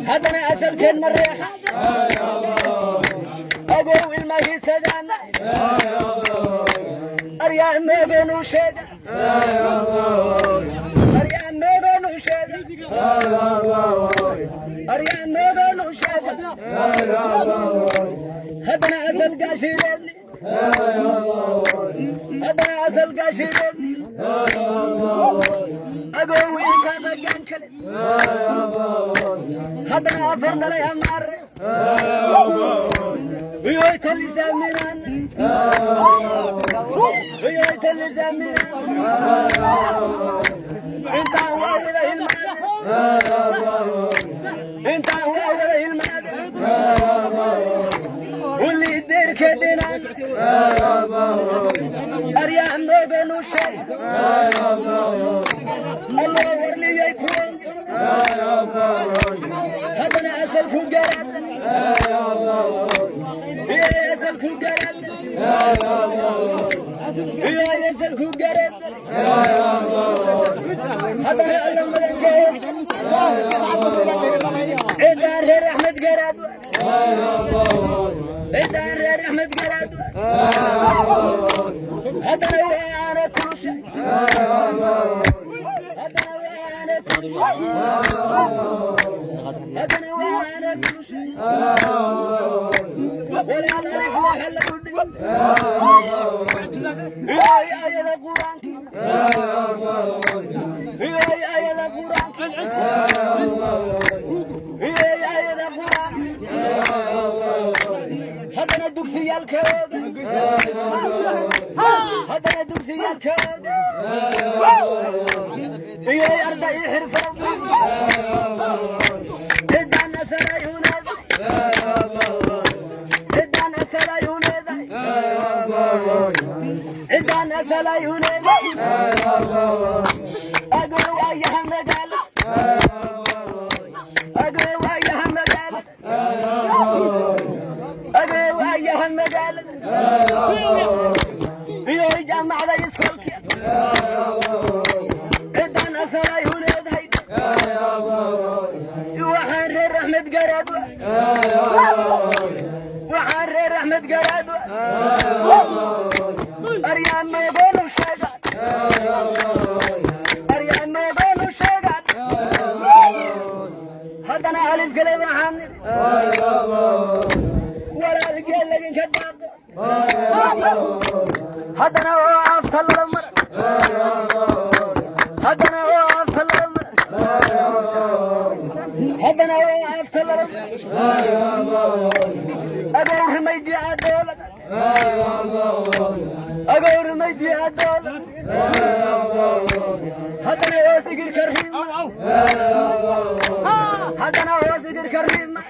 Haddana asalkeen ma reexa agow ilmahiisadaana aryaa meegoonu sheega, aryaa meegoonu sheega, aryaa meegoonu sheega. Haddana asal gaashireedni, haddana asal gaashireedni agow inka qagaan kale. Haddana afar dhalay amaare iyoy talisaaminaan, iyoy talisaaminaan. Intaan waa wada hilmaade, intaan waa wada hilmaade. Ulli deerkeedinaan aryaa mooganu sheeg alla warliyay kuwan. Haddana asalku garaad iyo asalku garaad iyo asalku garaad. Haddana alla madankeed ciddaan reer Axmed Garaad, ciddaan reer Axmed Garaad. Haddana waana kulusha, haddana waana kulusha, haddana waana kulusha. Walaal alif waxa lagu dhig iyo aayada Qur-aanka, iyo aayada Qur-aanka, iyo aayada Qur-aanka. Haddana dugsiyaalkooda, haddana dugsiyaalkooda iyo arday xirfad ciddaan asalay u leedahay, ciddaan asalay u leedahay, ciddaan asalay u leedahay. Agow ayaha magaala, agow ayaha magaalada, agow ayaha magaalada iyo jaamacada iskoolka ciddaan asalay u leedahay. Waxaan reer Axmed Garaad, waxaan reer Axmed Garaad aryaa moogoonu sheega, aryaa moogoonu sheega. Haddana alif kale waxaan nidhi walaalgeel laginka daaqo. Haddana oo afta lala mara, haddana oo afta lala mara, haddana oo afta lala mara. Agow rimaydii adoolada, agow rimaydii adoolada. Haddana oo sigirka riima, haddana oo sigirka riima.